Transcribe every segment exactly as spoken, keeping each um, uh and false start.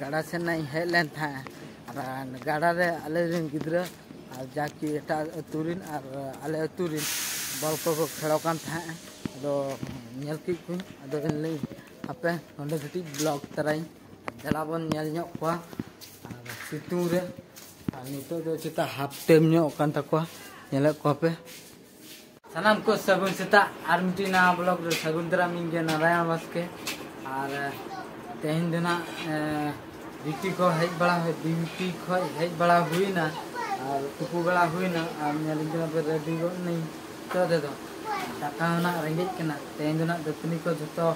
ᱜᱟᱰᱟ ᱥᱮᱫ ᱱᱟᱜ ᱤᱧ ᱦᱮᱡ ᱞᱮᱱ ᱛᱟᱦᱮᱸᱫ᱾ ᱟᱨ ᱜᱟᱰᱟ ᱨᱮ ᱟᱞᱮ ᱨᱮᱱ ᱜᱤᱫᱽᱨᱟᱹ ᱟᱨ ᱡᱟᱠᱤ ᱮᱴᱟᱜ ᱟᱹᱛᱩ ᱨᱮᱱ ᱟᱨ ᱟᱞᱮ ᱟᱹᱛᱩ ᱨᱮᱱ ᱵᱚᱞ ᱠᱚᱠᱚ ᱠᱷᱮᱞᱚᱜ ᱠᱟᱱ ᱛᱟᱦᱮᱸᱫ᱾ ᱟᱫᱚ ᱧᱮᱞ ᱠᱮᱫ ᱠᱚᱣᱟᱧ, ᱟᱫᱚ ᱮᱱ ᱞᱟᱹᱭ ᱦᱟᱯᱮ ᱱᱚᱰᱮ ᱠᱟᱹᱴᱤᱡ ᱵᱞᱚᱜ ᱛᱟᱨᱟᱧ, ᱫᱮᱞᱟ ᱵᱚᱱ ᱧᱮᱞ ᱧᱚᱜ ᱠᱚᱣᱟ᱾ ᱟᱨ ᱥᱤᱛᱩᱝ ᱨᱮ, ᱟᱨ ᱱᱤᱛᱚᱜ ᱫᱚ ᱪᱮᱛᱟ ᱦᱟᱯ ᱴᱟᱭᱤᱢ ᱧᱚᱜ ᱠᱟᱱ ᱛᱟᱠᱚᱣᱟ, ᱧᱮᱞᱮᱫ ᱠᱚᱣᱟ ᱯᱮ᱾ ᱥᱟᱱᱟᱢ ᱠᱚ ᱥᱟᱹᱜᱩᱱ ᱥᱮᱛᱟᱜ, ᱟᱨ ᱢᱤᱫᱴᱤᱡ ᱱᱟᱣᱟ ᱵᱞᱚᱜ ᱨᱮ ᱥᱟᱹᱜᱩᱱ ᱫᱟᱨᱟᱢ᱾ ᱤᱧ ᱜᱮ ᱱᱟᱨᱟᱭᱚᱱ ᱵᱟᱥᱠᱮ᱾ ᱟᱨ ᱛᱮᱦᱮᱧ ᱫᱚ ᱱᱟᱜ ᱰᱤᱭᱩᱴᱤ ᱠᱚ ᱦᱮᱡ ᱵᱟᱲᱟ ᱦᱩᱭ ᱰᱤᱭᱩᱴᱤ ᱠᱷᱚᱡ ᱦᱮᱡ ᱵᱟᱲᱟ ᱦᱩᱭᱱᱟ, ᱟᱨ ᱛᱩᱯᱩ ᱵᱟᱲᱟ ᱦᱩᱭᱱᱟ, ᱟᱨ ᱧᱮᱞ ᱤᱧ ᱠᱟᱱᱟ ᱯᱮ ᱨᱮᱰᱤ ᱜᱚᱫ ᱱᱟᱹᱧ᱾ ᱱᱤᱛᱚᱜ ᱛᱮᱫᱚ ᱫᱟᱠᱟ ᱦᱚᱸ ᱱᱟᱜ ᱨᱮᱸᱜᱮᱡ ᱠᱟᱱᱟ᱾ ᱛᱮᱦᱮᱧ ᱫᱚ ᱱᱟᱜ ᱫᱟᱹᱛᱟᱹᱱᱤ ᱠᱚ ᱡᱷᱚᱛᱚ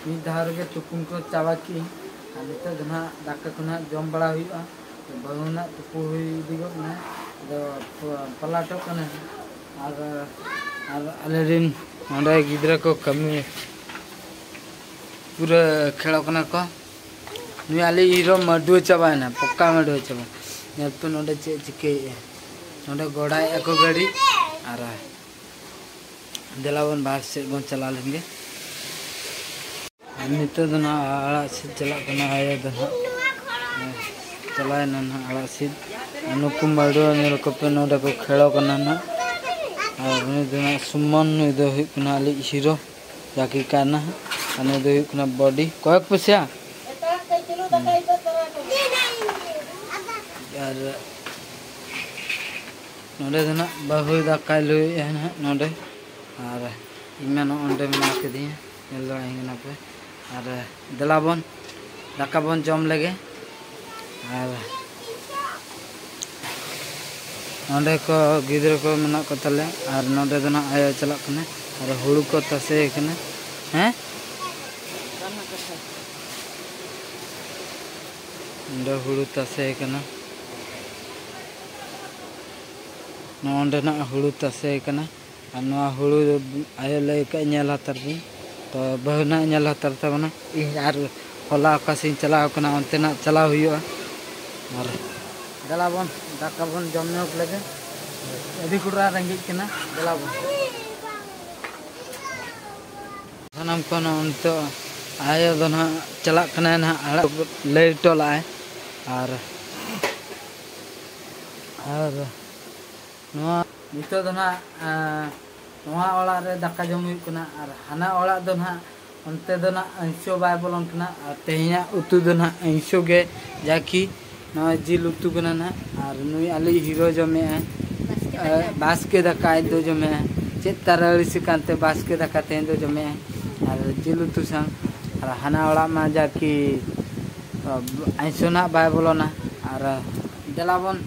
ᱢᱤᱫ ᱫᱷᱟᱣ ᱨᱮᱜᱮ ᱛᱩᱯᱩᱱ ᱠᱚ ᱪᱟᱵᱟ ᱠᱮᱜᱼᱟᱹᱧ᱾ ᱟᱨ ᱱᱤᱛᱚᱜ ᱫᱚ ᱱᱟᱜ ᱫᱟᱠᱟ ᱠᱚ ᱱᱟᱜ ᱡᱚᱢ ᱵᱟᱲᱟ ᱦᱩᱭᱩᱜᱼᱟ᱾ ᱵᱟᱹᱦᱩ ᱱᱟᱜ ᱛᱩᱯᱩ ᱦᱩᱭ ᱤᱫᱤ ᱜᱚᱫ ᱱᱟ᱾ ᱟᱫᱚ ᱯᱟᱞᱟᱴᱚᱜ ᱠᱟᱱᱟ᱾ ᱟᱨ ᱟᱨ ᱟᱞᱮ ᱨᱮᱱ ᱱᱚᱰᱮ ᱜᱤᱫᱽᱨᱟᱹ ᱠᱚ ᱠᱟᱹᱢᱤ ᱯᱩᱨᱟᱹ ᱠᱷᱮᱞᱚᱜ ᱠᱟᱱᱟ ᱠᱚ᱾ ᱱᱩᱭ ᱟᱞᱮ ᱦᱤᱨᱳ ᱢᱟᱹᱰᱩᱣᱟᱹ ᱪᱟᱵᱟᱭᱮᱱᱟ, ᱯᱚᱠᱟ ᱢᱟᱹᱰᱩᱣᱟᱹ ᱪᱟᱵᱟ᱾ ᱧᱮᱞ ᱯᱮ ᱱᱚᱰᱮ ᱪᱮᱫ ᱪᱤᱠᱟᱹᱭᱮᱫᱼᱟ᱾ ᱱᱚᱰᱮ ᱜᱚᱲᱟᱭᱮᱫᱼᱟ ᱠᱚ ᱜᱟᱹᱰᱤ᱾ ᱟᱨ ᱫᱮᱞᱟ ᱵᱚᱱ ᱵᱟᱦᱨᱮ ᱥᱮᱫ ᱵᱚᱱ ᱪᱟᱞᱟᱣ ᱞᱮᱱ ᱜᱮ᱾ ᱟᱨ ᱱᱤᱛᱚᱜ ᱫᱚ ᱱᱟᱦᱟᱜ ᱟᱲᱟᱜ ᱥᱤᱫ ᱪᱟᱞᱟᱜ ᱠᱟᱱᱟ᱾ ᱟᱭᱳ ᱫᱚ ᱱᱟᱦᱟᱜ ᱪᱟᱞᱟᱣᱮᱱᱟ ᱱᱟᱦᱟᱜ ᱟᱲᱟᱜ ᱥᱤᱫ᱾ ᱟᱨ ᱱᱩᱠᱩ ᱢᱟᱹᱰᱩᱣᱟᱹ ᱧᱮᱞ ᱠᱚᱯᱮ ᱱᱚᱰᱮ ᱠᱚ ᱠᱷᱮᱞᱚᱜ ᱠᱟᱱᱟ ᱱᱟᱦᱟᱜ᱾ ᱟᱨ ᱩᱱᱤ ᱫᱚ ᱱᱟᱦᱟᱜ ᱥᱩᱢᱚᱱ, ᱱᱩᱭ ᱫᱚ ᱦᱩᱭᱩᱜ ᱠᱟᱱᱟ ᱟᱞᱮᱭᱤᱡ ᱦᱤᱨᱳ ᱡᱟᱠᱤ ᱠᱟᱱᱟ᱾ ᱟᱨ ᱱᱩᱭ ᱫᱚ ᱦᱩᱭᱩᱜ ᱠᱟᱱᱟ ᱵᱚᱰᱤ᱾ ᱠᱚᱭᱮᱠ ᱯᱚᱭᱥᱟ᱾ ᱟᱨ ᱱᱚᱰᱮ ᱫᱚ ᱱᱟᱦᱟᱜ ᱵᱟᱹᱦᱩᱭ ᱫᱟᱠᱟᱭ ᱞᱩᱭᱮᱫᱼᱟ ᱱᱟᱦᱟᱜ ᱱᱚᱰᱮ᱾ ᱟᱨ ᱤᱧ ᱢᱟ ᱱᱚᱜᱼᱚ ᱱᱚᱰᱮ ᱢᱮᱱᱟᱜ ᱟᱠᱟᱫᱤᱧᱟ, ᱧᱮᱞ ᱫᱟᱲᱮᱭᱟᱹᱧ ᱠᱟᱱᱟ ᱯᱮ᱾ ᱟᱨ ᱫᱮᱞᱟ ᱵᱚᱱ ᱫᱟᱠᱟ ᱵᱚᱱ ᱡᱚᱢ ᱞᱮᱜᱮ᱾ ᱟᱨ ᱱᱚᱰᱮ ᱠᱚ ᱜᱤᱫᱽᱨᱟᱹ ᱠᱚ ᱢᱮᱱᱟᱜ ᱠᱚ ᱛᱟᱞᱮᱭᱟ᱾ ᱟᱨ ᱱᱚᱰᱮ ᱫᱚ ᱱᱟᱜ ᱟᱭᱳ ᱪᱟᱞᱟᱜ ᱠᱟᱱᱟ᱾ ᱟᱨ ᱦᱩᱲᱩ ᱠᱚ ᱛᱟᱥᱮ ᱠᱟᱱᱟ᱾ ᱦᱮᱸ, ᱱᱚᱰᱮ ᱦᱩᱲᱩ ᱛᱟᱥᱮ ᱠᱟᱱᱟ᱾ ᱱᱚᱰᱮ ᱱᱟᱜ ᱦᱩᱲᱩ ᱛᱟᱥᱮ ᱠᱟᱱᱟ᱾ ᱟᱨ ᱱᱚᱣᱟ ᱦᱩᱲᱩ ᱟᱭᱳ ᱞᱟᱹᱭ ᱠᱟᱜ ᱧᱮᱞ ᱦᱟᱛᱟᱲ ᱵᱤᱱ᱾ ᱛᱚ ᱵᱟᱹᱦᱩ ᱱᱟᱜ ᱧᱮᱞ ᱦᱟᱛᱟᱲ ᱛᱟᱵᱚᱱᱟ᱾ ᱤᱧ ᱟᱨ ᱦᱚᱞᱟ ᱚᱠᱟ ᱥᱮᱫ ᱤᱧ ᱪᱟᱞᱟᱣ ᱠᱟᱱᱟ, ᱚᱱᱛᱮ ᱱᱟᱜ ᱪᱟᱞᱟᱣ ᱦᱩᱭᱩᱜᱼᱟ᱾ ᱟᱨ ᱫᱮᱞᱟ ᱵᱚᱱ ᱫᱟᱠᱟ ᱵᱚᱱ ᱡᱚᱢ ᱧᱚᱜ ᱞᱮᱜᱮ᱾ ᱟᱹᱰᱤ ᱠᱩᱲᱟ ᱨᱮᱸᱜᱮᱡ ᱠᱟᱱᱟ᱾ ᱫᱮᱞᱟ ᱵᱚᱱ᱾ ᱥᱟᱱᱟᱢ ᱠᱚ ᱱᱚᱜᱼᱚᱭ ᱱᱤᱛᱚᱜ ᱟᱭᱳ ᱫᱚ ᱱᱟᱦᱟᱜ ᱪᱟᱞᱟᱜ ᱠᱟᱱᱟᱭ ᱱᱟᱦᱟᱜ ᱟᱲᱟᱜ ᱞᱟᱹᱭ ᱦᱚᱴᱚ ᱞᱟᱜᱼᱟᱭ᱾ ᱟᱨ ᱟᱨ ᱱᱚᱣᱟ ᱱᱤᱛᱚᱜ ᱫᱚ ᱱᱟᱦᱟᱜ ᱱᱚᱣᱟ ᱚᱲᱟᱜ ᱨᱮ ᱫᱟᱠᱟ ᱡᱚᱢ ᱦᱩᱭᱩᱜ ᱠᱟᱱᱟ᱾ ᱟᱨ ᱦᱟᱱᱟ ᱚᱲᱟᱜ ᱫᱚ ᱱᱟᱦᱟᱜ ᱚᱱᱛᱮ ᱫᱚ ᱱᱟᱦᱟᱜ ᱟᱹᱭᱥᱟᱹ ᱵᱟᱭ ᱵᱚᱞᱚᱱ ᱠᱟᱱᱟ᱾ ᱟᱨ ᱛᱮᱦᱮᱧᱟᱜ ᱩᱛᱩ ᱫᱚ ᱱᱟᱦᱟᱜ ᱟᱹᱭᱥᱟᱹ ᱜᱮ, ᱡᱟᱠᱤ ᱱᱚᱣᱟ ᱡᱤᱞ ᱩᱛᱩ ᱠᱟᱱᱟ ᱱᱟᱦᱟᱜ᱾ ᱟᱨ ᱱᱩᱭ ᱟᱞᱮᱭᱤᱡ ᱦᱤᱨᱳ ᱡᱚᱢᱮᱜᱼᱟᱭ ᱵᱟᱥᱠᱮ ᱫᱟᱠᱟ᱾ ᱵᱟᱥᱠᱮ ᱫᱟᱠᱟ ᱟᱡ ᱫᱚ ᱡᱚᱢᱮᱜᱼᱟᱭ᱾ ᱪᱮᱫ ᱛᱟᱨᱟ ᱟᱹᱲᱤᱥ ᱟᱠᱟᱱᱛᱮ ᱵᱟᱥᱠᱮ ᱫᱟᱠᱟ ᱛᱮᱦᱮᱧ ᱫᱚ ᱡᱚᱢᱮᱜᱼᱟᱭ ᱟᱨ ᱡᱤᱞ ᱩᱛᱩ ᱥᱟᱶ᱾ ᱟᱨ ᱦᱟᱱᱟ ᱚᱲᱟᱜ ᱢᱟ ᱡᱟᱠᱤ ᱟᱹᱭᱥᱟᱹ ᱱᱟᱦᱟᱜ ᱵᱟᱭ ᱵᱚᱞᱚᱱᱟ᱾ ᱟᱨ ᱫᱮᱞᱟ ᱵᱚᱱ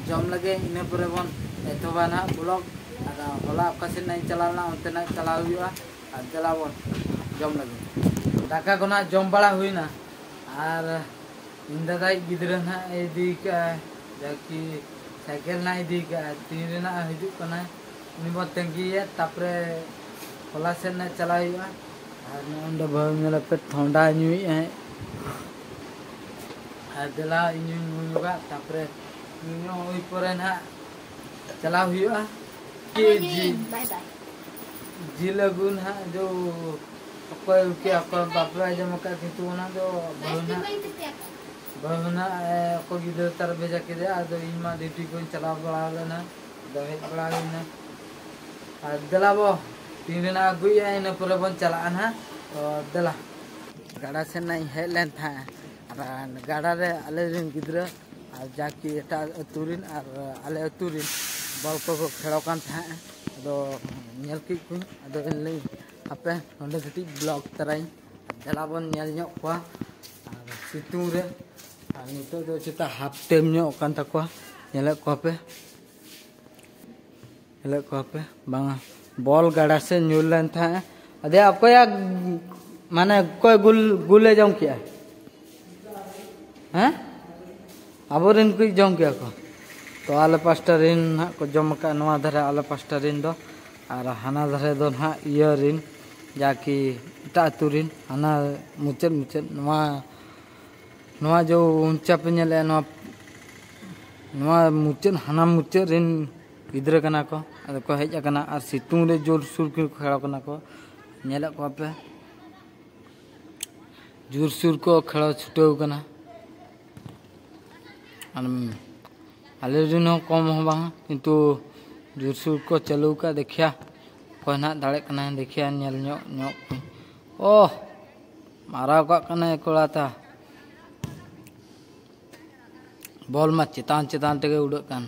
ᱡᱚᱢ ᱞᱮᱜᱮ, ᱤᱱᱟᱹ ᱯᱚᱨᱮ ᱵᱚᱱ ᱮᱛᱚᱦᱚᱵᱟ ᱱᱟᱦᱟᱜ ᱵᱞᱚᱜ᱾ ᱟᱨ ᱦᱚᱞᱟ ᱚᱠᱟ ᱥᱮᱫ ᱱᱟᱜ ᱤᱧ ᱪᱟᱞᱟᱣ ᱞᱮᱱᱟ, ᱚᱱᱛᱮ ᱱᱟᱜ ᱪᱟᱞᱟᱣ ᱦᱩᱭᱩᱜᱼᱟ᱾ ᱟᱨ ᱫᱮᱞᱟ ᱵᱚᱱ ᱡᱚᱢ ᱞᱮᱜᱮ᱾ ᱫᱟᱠᱟ ᱠᱚ ᱱᱟᱦᱟᱜ ᱡᱚᱢ ᱵᱟᱲᱟ ᱦᱩᱭᱱᱟ᱾ ᱟᱨ ᱤᱧ ᱫᱟᱫᱟᱭᱤᱡ ᱜᱤᱫᱽᱨᱟᱹ ᱱᱟᱦᱟᱜ ᱮ ᱤᱫᱤ ᱠᱟᱜᱼᱟ, ᱡᱟᱠᱤ ᱥᱟᱭᱠᱮᱞ ᱱᱟᱦᱟᱜ ᱤᱫᱤ ᱠᱟᱜᱼᱟ᱾ ᱛᱤᱱ ᱨᱮᱱᱟᱜ ᱦᱤᱡᱩᱜ ᱠᱟᱱᱟᱭ, ᱩᱱᱤ ᱵᱚᱱ ᱛᱟᱺᱜᱤᱭᱮᱭᱟ, ᱛᱟᱨᱯᱚᱨᱮ ᱦᱚᱞᱟ ᱥᱮᱫ ᱱᱟᱦᱟᱜ ᱪᱟᱞᱟᱣ ᱦᱩᱭᱩᱜᱼᱟ᱾ ᱟᱨ ᱱᱚᱜᱼᱚ ᱱᱚᱰᱮ ᱵᱟᱹᱦᱩ ᱧᱮᱞᱮ ᱯᱮ, ᱛᱷᱚᱱᱰᱟ ᱧᱩᱭᱮᱫ ᱟᱭ᱾ ᱟᱨ ᱫᱮᱞᱟ ᱤᱧ ᱦᱚᱧ ᱧᱩ ᱧᱚᱜᱟ, ᱛᱟᱨᱯᱚᱨᱮ ᱧᱩ ᱦᱩᱭ ᱯᱚᱨᱮ ᱱᱟᱦᱟᱜ ᱪᱟᱞᱟᱣ ᱦᱩᱭᱩᱜᱼᱟ᱾ ᱠᱮᱡᱤ ᱵᱟᱭ ᱵᱟᱭ᱾ ᱡᱤᱞ ᱟᱹᱜᱩ ᱱᱟᱦᱟᱜ ᱡᱚ ᱚᱠᱚᱭ ᱩᱠᱤ ᱚᱠᱚᱭ ᱵᱟᱯᱮ ᱟᱸᱡᱚᱢ ᱟᱠᱟᱫ, ᱠᱤᱱᱛᱩ ᱚᱱᱟ ᱫᱚ ᱵᱟᱹᱦᱩ ᱱᱟᱦᱟᱜ, ᱵᱟᱹᱦᱩ ᱱᱟᱦᱟᱜ, ᱮ, ᱚᱠᱚᱭ ᱜᱤᱫᱽᱨᱟᱹ ᱛᱟᱨ ᱵᱷᱮᱡᱟ ᱠᱮᱫᱮᱭᱟ᱾ ᱟᱫᱚ ᱤᱧ ᱢᱟ ᱰᱤᱭᱩᱴᱤ ᱠᱚᱧ ᱪᱟᱞᱟᱣ ᱵᱟᱲᱟ ᱞᱮᱱᱟ, ᱟᱫᱚ ᱦᱮᱡ ᱵᱟᱲᱟ ᱦᱩᱭᱱᱟ᱾ ᱟᱨ ᱫᱮᱞᱟ ᱵᱚ, ᱛᱤᱱ ᱨᱮᱱᱟᱜ ᱟᱹᱜᱩᱭᱮᱫᱼᱟ, ᱤᱱᱟᱹ ᱯᱚᱨᱮ ᱵᱚᱱ ᱪᱟᱞᱟᱜᱼᱟ ᱱᱟᱦᱟᱜ᱾ ᱛᱚ ᱫᱮᱞᱟ, ᱜᱟᱰᱟ ᱥᱮᱫ ᱱᱟᱜ ᱤᱧ ᱦᱮᱡ ᱞᱮᱱ ᱛᱟᱦᱮᱸᱫ, ᱟᱨ ᱜᱟᱰᱟ ᱨᱮ ᱟᱞᱮ ᱨᱮᱱ ᱜᱤᱫᱽᱨᱟᱹ ᱟᱨ ᱡᱟᱠᱤ ᱮᱴᱟᱜ ᱟᱹᱛᱩ ᱨᱮᱱ ᱟᱨ ᱟᱞᱮ ᱟᱹᱛᱩ ᱨᱮᱱ ᱵᱚᱞ ᱠᱚᱠᱚ ᱠᱷᱮᱞᱚᱜ ᱠᱟᱱ ᱛᱟᱦᱮᱸᱫ᱾ ᱟᱫᱚ ᱧᱮᱞ ᱠᱮᱫ ᱠᱚᱣᱟᱧ, ᱟᱫᱚ ᱞᱟᱹᱭ ᱦᱟᱯᱮ ᱱᱚᱰᱮ ᱠᱟᱹᱴᱤᱡ ᱵᱞᱚᱜ ᱛᱟᱨᱟᱧ, ᱫᱮᱞᱟ ᱵᱚᱱ ᱧᱮᱞ ᱧᱚᱜ ᱠᱚᱣᱟ᱾ ᱟᱨ ᱥᱤᱛᱩᱝ ᱨᱮ, ᱟᱨ ᱱᱤᱛᱚᱜ ᱫᱚ ᱪᱮᱛᱟ ᱦᱟᱯ ᱴᱟᱭᱤᱢ ᱧᱚᱜ ᱠᱟᱱ ᱛᱟᱠᱚᱣᱟ᱾ ᱧᱮᱞᱮᱫ ᱠᱚᱣᱟ ᱯᱮ, ᱧᱮᱞᱮᱫ ᱠᱚᱣᱟ ᱯᱮ, ᱵᱟᱝᱟ, ᱵᱚᱞ ᱜᱟᱰᱟ ᱥᱮᱫ ᱧᱩᱨ ᱞᱮᱱ ᱛᱟᱦᱮᱸᱫ᱾ ᱟᱫᱚ ᱚᱠᱚᱭᱟᱜ, ᱢᱟᱱᱮ ᱚᱠᱚᱭ ᱜᱩᱞ, ᱜᱩᱞᱮ ᱡᱚᱢ ᱠᱮᱜᱼᱟ? ᱦᱮᱸ, ᱟᱵᱚᱨᱮᱱ ᱠᱚ ᱡᱚᱢ ᱠᱮᱜᱼᱟ ᱠᱚ᱾ ᱛᱚ ᱟᱞᱮ ᱯᱟᱥᱴᱟ ᱨᱮᱱ ᱦᱟᱸᱜ ᱠᱚ ᱡᱚᱢ ᱟᱠᱟᱫ, ᱱᱚᱣᱟ ᱫᱷᱟᱨᱮ ᱟᱞᱮ ᱯᱟᱥᱴᱟ ᱨᱮᱱ ᱫᱚ᱾ ᱟᱨ ᱦᱟᱱᱟ ᱫᱷᱟᱨᱮ ᱫᱚ ᱱᱟᱦᱟᱜ ᱤᱭᱟᱹ ᱨᱮᱱ, ᱡᱟᱠᱤ ᱮᱴᱟᱜ ᱟᱹᱛᱩ ᱨᱮᱱ, ᱦᱟᱱᱟ ᱢᱩᱪᱟᱹᱫ ᱢᱩᱪᱟᱹᱫ, ᱱᱚᱣᱟ, ᱱᱚᱣᱟ ᱡᱚ ᱩᱧᱪᱟ ᱯᱮ ᱧᱮᱞᱮᱫᱼᱟ, ᱱᱚᱣᱟ, ᱱᱚᱣᱟ ᱢᱩᱪᱟᱹᱫ, ᱦᱟᱱᱟ ᱢᱩᱪᱟᱹᱫ ᱨᱮᱱ ᱜᱤᱫᱽᱨᱟᱹ ᱠᱟᱱᱟ ᱠᱚ᱾ ᱟᱫᱚ ᱠᱚ ᱦᱮᱡ ᱟᱠᱟᱱᱟ ᱟᱨ ᱥᱤᱛᱩᱝ ᱨᱮ ᱡᱳᱨ ᱥᱩᱨ ᱠᱚ ᱠᱷᱮᱲᱟᱣ ᱠᱟᱱᱟ ᱠᱚ᱾ ᱧᱮᱞᱮᱫ ᱠᱚᱣᱟ ᱯᱮ᱾ ᱡᱳᱨᱥᱳᱨ ᱠᱚ ᱠᱷᱮᱞᱳ ᱪᱷᱩᱴᱟᱹᱣ ᱠᱟᱱᱟ᱾ ᱟᱨ ᱟᱞᱮ ᱨᱮᱱ ᱦᱚᱸ ᱠᱚᱢ ᱦᱚᱸ ᱵᱟᱝ, ᱠᱤᱱᱛᱩ ᱡᱳᱨᱥᱳᱨ ᱠᱚ ᱪᱟᱹᱞᱩ ᱟᱠᱟᱫ᱾ ᱫᱮᱠᱷᱤᱭᱟ ᱚᱠᱚᱭ ᱱᱟᱦᱟᱜ ᱫᱟᱲᱮᱜ ᱠᱟᱱᱟᱭ, ᱫᱮᱠᱷᱤᱭᱟ ᱧᱮᱞ ᱧᱚᱜ ᱧᱚᱜ ᱠᱚ᱾ ᱳᱦ, ᱢᱟᱨᱟᱣ ᱠᱟᱜ ᱠᱟᱱᱟᱭ ᱠᱚᱲᱟ ᱛᱟ᱾ ᱵᱚᱞ ᱢᱟ ᱪᱮᱛᱟᱱ ᱪᱮᱛᱟᱱ ᱛᱮᱜᱮ ᱩᱰᱟᱹᱜ ᱠᱟᱱ᱾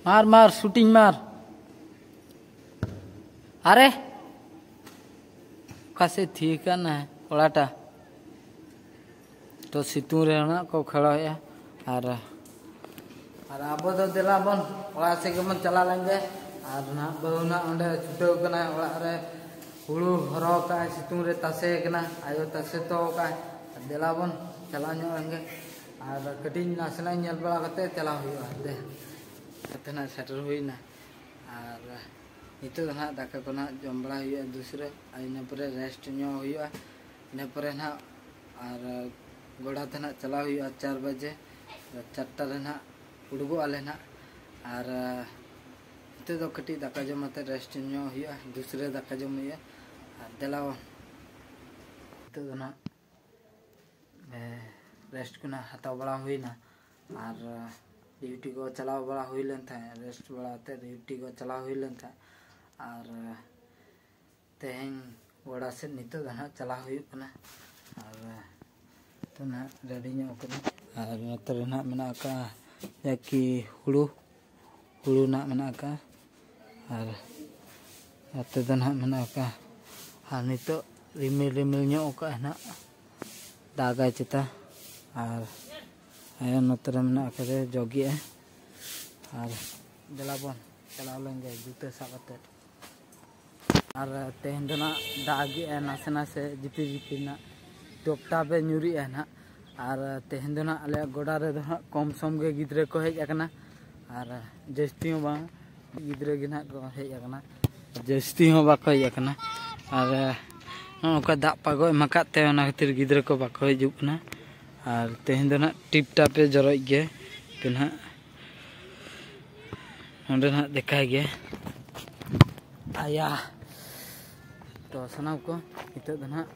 ᱢᱟᱨ, ᱢᱟᱨ, ᱥᱩᱴᱤᱝ ᱢᱟᱨ᱾ ᱟᱨᱮ, ᱚᱠᱟ ᱥᱮᱫ ᱛᱷᱤᱭᱟᱹ ᱠᱟᱱᱟ ᱠᱚᱲᱟᱴᱟ? ᱛᱚ, ᱥᱤᱛᱩᱝ ᱨᱮ ᱱᱟᱜ ᱠᱚ ᱠᱷᱮᱞᱳᱭᱮᱫᱼᱟ᱾ ᱟᱨ, ᱟᱨ ᱟᱵᱚ ᱫᱚ ᱫᱮᱞᱟ ᱵᱚᱱ ᱚᱲᱟᱜ ᱥᱮᱫ ᱜᱮᱵᱚᱱ ᱪᱟᱞᱟᱣ ᱞᱮᱱ ᱜᱮ᱾ ᱟᱨ ᱱᱟᱜ ᱵᱟᱹᱦᱩ ᱱᱟᱜ ᱚᱸᱰᱮ ᱪᱷᱩᱴᱟᱹᱣ ᱠᱟᱱᱟᱭ ᱚᱲᱟᱜ ᱨᱮ, ᱦᱩᱲᱩ ᱦᱚᱨᱚ ᱠᱟᱜᱼᱟᱭ, ᱥᱤᱛᱩᱝ ᱨᱮ ᱛᱟᱥᱮ ᱠᱟᱱᱟ, ᱟᱭᱳ ᱛᱟᱥᱮ ᱦᱚᱴᱚ ᱠᱟᱜᱼᱟᱭ᱾ ᱫᱮᱞᱟ ᱵᱚᱱ ᱪᱟᱞᱟᱣ ᱧᱚᱜ ᱞᱮᱱ ᱜᱮ᱾ ᱟᱨ ᱠᱟᱹᱴᱤᱡ ᱱᱟᱥᱮᱱᱟᱜ ᱧᱮᱞ ᱵᱟᱲᱟ ᱠᱟᱛᱮ ᱪᱟᱞᱟᱣ ᱦᱩᱭᱩᱜᱼᱟ᱾ ᱫᱮ, ᱱᱚᱛᱮ ᱱᱟᱜ ᱥᱮᱴᱮᱨ ᱦᱩᱭᱱᱟ᱾ ᱟᱨ ᱱᱤᱛᱚᱜ ᱫᱚ ᱱᱟᱦᱟᱜ ᱫᱟᱠᱟ ᱠᱚ ᱱᱟᱦᱟᱜ ᱡᱚᱢ ᱵᱟᱲᱟ ᱦᱩᱭᱩᱜᱼᱟ ᱫᱩᱥᱨᱟᱹ, ᱟᱨ ᱤᱱᱟᱹ ᱯᱚᱨᱮ ᱨᱮᱥᱴ ᱧᱚᱜ ᱦᱩᱭᱩᱜᱼᱟ᱾ ᱤᱱᱟᱹ ᱯᱚᱨᱮ ᱱᱟᱦᱟᱜ ᱟᱨ ᱜᱚᱰᱟ ᱛᱮ ᱱᱟᱦᱟᱜ ᱪᱟᱞᱟᱣ ᱦᱩᱭᱩᱜᱼᱟ ᱪᱟᱨ ᱵᱟᱡᱮ, ᱪᱟᱨᱴᱟ ᱨᱮ ᱱᱟᱦᱟᱜ ᱩᱰᱩᱠᱚᱜ ᱟᱞᱮ ᱱᱟᱦᱟᱜ᱾ ᱟᱨ ᱱᱤᱛᱚᱜ ᱫᱚ ᱠᱟᱹᱴᱤᱡ ᱫᱟᱠᱟ ᱡᱚᱢ ᱠᱟᱛᱮ ᱨᱮᱥᱴ ᱧᱚᱜ ᱦᱩᱭᱩᱜᱼᱟ, ᱫᱩᱥᱨᱟᱹ ᱫᱟᱠᱟ ᱡᱚᱢ ᱦᱩᱭᱩᱜᱼᱟ᱾ ᱟᱨ ᱫᱮᱞᱟ ᱱᱤᱛᱚᱜ ᱫᱚ ᱱᱟᱦᱟᱜ ᱨᱮᱥᱴ ᱠᱚ ᱱᱟᱦᱟᱜ ᱦᱟᱛᱟᱣ ᱵᱟᱲᱟ ᱦᱩᱭᱱᱟ᱾ ᱟᱨ ᱰᱤᱭᱩᱴᱤ ᱠᱚ ᱪᱟᱞᱟᱣ ᱵᱟᱲᱟ ᱦᱩᱭ ᱞᱮᱱ ᱛᱟᱦᱮᱸᱫ, ᱨᱮᱥᱴ ᱵᱟᱲᱟ ᱠᱟᱛᱮ ᱰᱤᱭᱩᱴᱤ ᱠᱚ ᱪᱟᱞᱟᱣ ᱦᱩᱭ ᱞᱮᱱ ᱛᱟᱦᱮᱸᱫ᱾ ᱟᱨ ᱛᱮᱦᱮᱧ ᱜᱚᱰᱟ ᱥᱮᱫ ᱱᱤᱛᱚᱜ ᱫᱚ ᱱᱟᱦᱟᱜ ᱪᱟᱞᱟᱣ ᱦᱩᱭᱩᱜ ᱠᱟᱱᱟ᱾ ᱟᱨ ᱱᱤᱛᱚᱜ ᱱᱟᱦᱟᱜ ᱨᱮᱰᱤ ᱧᱚᱜ ᱠᱟᱱᱟ᱾ ᱟᱨ ᱱᱚᱛᱮ ᱨᱮ ᱱᱟᱦᱟᱜ ᱢᱮᱱᱟᱜ ᱟᱠᱟᱫᱼᱟ ᱡᱟᱠᱤ ᱦᱩᱲᱩ, ᱦᱩᱲᱩ ᱱᱟᱦᱟᱜ ᱢᱮᱱᱟᱜ ᱟᱠᱟᱫᱼᱟ᱾ ᱟᱨ ᱱᱚᱛᱮ ᱫᱚ ᱱᱟᱦᱟᱜ ᱢᱮᱱᱟᱜ ᱟᱠᱟᱫᱼᱟ᱾ ᱟᱨ ᱱᱤᱛᱚᱜ ᱨᱤᱢᱤᱞ ᱨᱤᱢᱤᱞ ᱧᱚᱜ ᱟᱠᱟᱫᱼᱟᱭ ᱱᱟᱦᱟᱜ, ᱫᱟᱜᱟᱭ ᱪᱮᱛᱟ᱾ ᱟᱨ ᱟᱭᱳ ᱱᱚᱛᱮ ᱨᱮ ᱢᱮᱱᱟᱜ ᱟᱠᱟᱫᱮ, ᱡᱚᱜᱮᱜᱼᱟᱭ᱾ ᱟᱨ ᱫᱮᱞᱟ ᱵᱚᱱ ᱪᱟᱞᱟᱣ ᱞᱮᱱ ᱜᱮ ᱡᱩᱛᱟᱹ ᱥᱟᱵ ᱠᱟᱛᱮ᱾ ᱟᱨ ᱛᱮᱦᱮᱧ ᱫᱚ ᱱᱟᱜ ᱫᱟᱜᱮᱜᱼᱟᱭ ᱱᱟᱥᱮ ᱱᱟᱥᱮ, ᱡᱤᱯᱤᱨ ᱡᱤᱯᱤᱨ ᱱᱟᱜ ᱴᱚᱯ ᱴᱟᱯ ᱮ ᱧᱩᱨᱮᱜᱼᱟᱭ ᱱᱟᱜ᱾ ᱟᱨ ᱛᱮᱦᱮᱧ ᱫᱚ ᱱᱟᱜ ᱟᱞᱮᱭᱟᱜ ᱜᱚᱰᱟ ᱨᱮᱫᱚ ᱦᱟᱸᱜ ᱠᱚᱢ ᱥᱚᱢ ᱜᱮ ᱜᱤᱫᱽᱨᱟᱹ ᱠᱚ ᱦᱮᱡ ᱟᱠᱟᱱᱟ, ᱟᱨ ᱡᱟᱹᱥᱛᱤ ᱦᱚᱸ ᱵᱟᱝ, ᱜᱤᱫᱽᱨᱟᱹ ᱜᱮ ᱱᱟᱜ ᱠᱚ ᱦᱮᱡ ᱟᱠᱟᱱᱟ, ᱡᱟᱹᱥᱛᱤ ᱦᱚᱸ ᱵᱟᱠᱚ ᱦᱮᱡ ᱟᱠᱟᱱᱟ᱾ ᱟᱨ ᱱᱚᱜᱼᱚ ᱱᱚᱝᱠᱟ ᱫᱟᱜ ᱯᱟᱜᱚ ᱮᱢ ᱟᱠᱟᱫ ᱛᱮ ᱚᱱᱟ ᱠᱷᱟᱹᱛᱤᱨ ᱜᱤᱫᱽᱨᱟᱹ ᱠᱚ ᱵᱟᱠᱚ ᱦᱤᱡᱩᱜ ᱠᱟᱱᱟ᱾ ᱟᱨ ᱛᱮᱦᱮᱧ ᱫᱚ ᱱᱟᱜ ᱴᱤᱯ ᱴᱟᱯ ᱮ ᱡᱚᱨᱚᱭᱮᱫ ᱜᱮ ᱯᱮ ᱱᱟᱜ᱾ ᱱᱚᱸᱰᱮ ᱱᱟᱦᱟᱜ ᱫᱮᱠᱷᱟᱭ ᱜᱮ᱾ ᱟᱭᱟ᱾ ᱛᱚ ᱥᱟᱱᱟᱢ ᱠᱚ, ᱱᱤᱛᱚᱜ ᱫᱚ ᱱᱟᱦᱟᱜ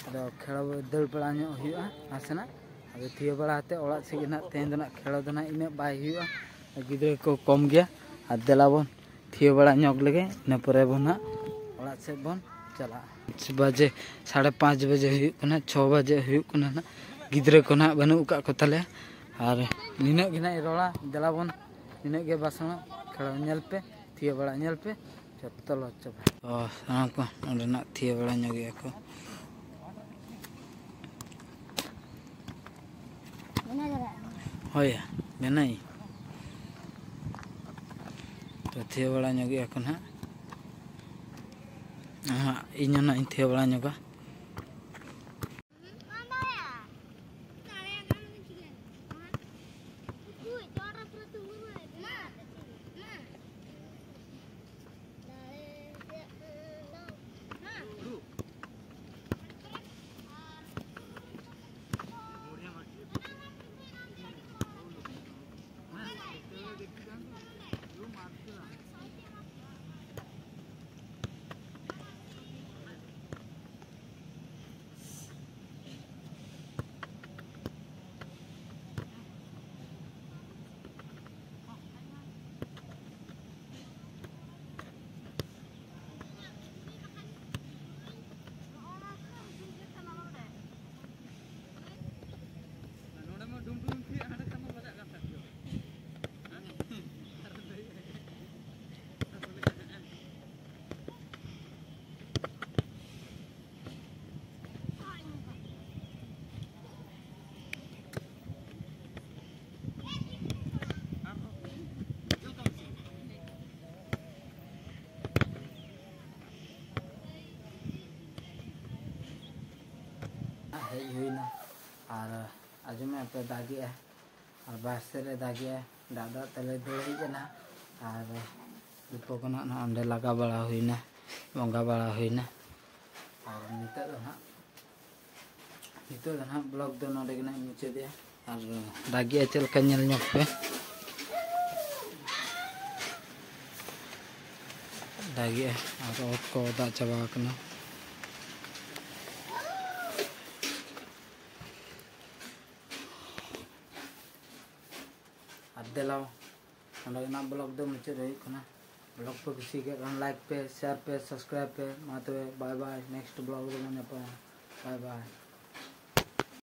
ᱟᱫᱚ ᱠᱷᱮᱲᱚ ᱫᱟᱹᱲ ᱵᱟᱲᱟ ᱧᱚᱜ ᱦᱩᱭᱩᱜᱼᱟ ᱱᱟᱥᱮᱱᱟᱜ᱾ ᱟᱫᱚ ᱛᱷᱤᱭᱟᱹ ᱵᱟᱲᱟ ᱠᱟᱛᱮ ᱚᱲᱟᱜ ᱥᱮᱫ ᱜᱮ ᱱᱟᱦᱟᱜ ᱛᱮᱦᱮᱧ ᱫᱚ ᱱᱟᱦᱟᱜ ᱠᱷᱮᱲᱚ ᱫᱚ ᱱᱟᱦᱟᱜ ᱤᱱᱟᱹᱜ ᱵᱟᱭ ᱦᱩᱭᱩᱜᱼᱟ, ᱜᱤᱫᱽᱨᱟᱹ ᱠᱚ ᱠᱚᱢ ᱜᱮᱭᱟ᱾ ᱟᱨ ᱫᱮᱞᱟ ᱵᱚᱱ ᱛᱷᱤᱭᱟᱹ ᱵᱟᱲᱟ ᱧᱚᱜ ᱞᱮᱜᱮ, ᱤᱱᱟᱹ ᱯᱚᱨᱮ ᱵᱚᱱ ᱱᱟᱦᱟᱜ ᱚᱲᱟᱜ ᱥᱮᱫ ᱵᱚᱱ ᱪᱟᱞᱟᱜᱼᱟ᱾ ᱯᱟᱸᱪ ᱵᱟᱡᱮ, ᱥᱟᱲᱮ ᱯᱟᱸᱪ ᱵᱟᱡᱮ ᱦᱩᱭᱩᱜ ᱠᱟᱱᱟ, ᱪᱷᱚ ᱵᱟᱡᱮ ᱦᱩᱭᱩᱜ ᱠᱟᱱᱟ ᱱᱟᱦᱟᱜ, ᱜᱤᱫᱽᱨᱟᱹ ᱠᱚ ᱱᱟᱦᱟᱜ ᱵᱟᱹᱱᱩᱜ ᱟᱠᱟᱫ ᱠᱚ ᱛᱟᱞᱮᱭᱟ᱾ ᱟᱨ ᱱᱤᱱᱟᱹᱜ ᱜᱮ ᱱᱟᱦᱟᱜ ᱤᱧ ᱨᱚᱲᱟ, ᱫᱮᱞᱟ ᱵᱚᱱ ᱱᱤᱱᱟᱹᱜ ᱜᱮ ᱵᱟᱥᱟᱝ ᱠᱷᱮᱲᱚ ᱧᱮᱞ ᱯᱮ, ᱛᱷᱤᱭᱟᱹ ᱵᱟᱲᱟ ᱧᱮᱞ ᱯᱮ, ᱡᱚᱛᱚ ᱞᱚᱦᱚᱫ ᱪᱟᱵᱟ᱾ ᱚ, ᱥᱟᱱᱟᱢ ᱠᱚ ᱚᱸᱰᱮᱱᱟᱜ ᱛᱷᱤᱭᱟᱹ ᱵᱟᱲᱟ ᱧᱚᱜ ᱜᱮᱭᱟ ᱠᱚ᱾ ᱦᱳᱭ, ᱢᱮᱱᱟᱹᱧ᱾ ᱛᱚ, ᱛᱷᱤᱭᱟᱹ ᱵᱟᱲᱟ ᱧᱚᱜ ᱜᱮᱭᱟ ᱠᱚ ᱱᱟᱦᱟᱜ᱾ ᱟᱦᱟᱜ, ᱤᱧ ᱦᱚᱸ ᱱᱟᱦᱟᱜ ᱤᱧ ᱛᱷᱤᱭᱟᱹ ᱵᱟᱲᱟ ᱧᱚᱜᱟ᱾ ᱦᱮᱡ ᱦᱩᱭᱱᱟ᱾ ᱟᱨ ᱟᱸᱡᱚᱢᱮᱫᱼᱟ ᱯᱮ, ᱫᱟᱜᱮᱜᱼᱟ᱾ ᱟᱨ ᱵᱟᱦᱨᱮ ᱥᱮᱫ ᱨᱮ ᱫᱟᱜᱮᱜᱼᱟ, ᱫᱟᱜ ᱫᱟᱜ ᱛᱮᱞᱮ ᱫᱟᱹᱲ ᱦᱮᱡ ᱮᱱᱟ᱾ ᱟᱨ ᱫᱤᱯᱚᱠ ᱱᱟᱦᱟᱜ ᱱᱚᱜᱼᱚᱭ ᱚᱸᱰᱮ ᱞᱟᱜᱟ ᱵᱟᱲᱟ ᱦᱩᱭᱱᱟ, ᱵᱚᱸᱜᱟ ᱵᱟᱲᱟ ᱦᱩᱭᱱᱟ᱾ ᱟᱨ ᱱᱤᱛᱚᱜ ᱫᱚ ᱱᱟᱦᱟᱜ ᱱᱤᱛᱚᱜ ᱫᱚ ᱱᱟᱦᱟᱜ ᱵᱞᱚᱜ ᱫᱚ ᱱᱚᱰᱮ ᱜᱮ ᱱᱟᱦᱟᱜ ᱢᱩᱪᱟᱹᱫᱮᱜᱼᱟ᱾ ᱟᱨ ᱫᱟᱜᱮᱜᱼᱟ ᱪᱮᱫ ᱞᱮᱠᱟ, ᱧᱮᱞ ᱧᱚᱜ ᱯᱮ᱾ ᱫᱟᱜᱮᱜᱼᱟ ᱟᱨ ᱚᱛ ᱠᱚ ᱫᱟᱜ ᱪᱟᱵᱟ ᱟᱠᱟᱱᱟ᱾ ᱟᱨ ᱫᱮᱞᱟ, ᱱᱚᱰᱮ ᱜᱮ ᱱᱟᱦᱟᱜ ᱵᱞᱚᱜ ᱫᱚ ᱢᱩᱪᱟᱹᱫ ᱦᱩᱭᱩᱜ ᱠᱟᱱᱟ᱾ ᱵᱞᱚᱜ ᱯᱮ ᱠᱩᱥᱤ ᱠᱮᱫ ᱠᱷᱟᱱ ᱞᱟᱭᱤᱠ ᱯᱮ, ᱥᱮᱭᱟᱨ ᱯᱮ, ᱥᱟᱵᱥᱠᱨᱟᱭᱤᱵ ᱯᱮ᱾ ᱢᱟ ᱛᱚᱵᱮ, ᱵᱟᱭ ᱵᱟᱭ, ᱱᱮᱠᱥᱴ ᱵᱞᱚᱜ ᱨᱮᱵᱚᱱ ᱧᱟᱯᱟᱢᱟ᱾ ᱵᱟᱭ ᱵᱟᱭ᱾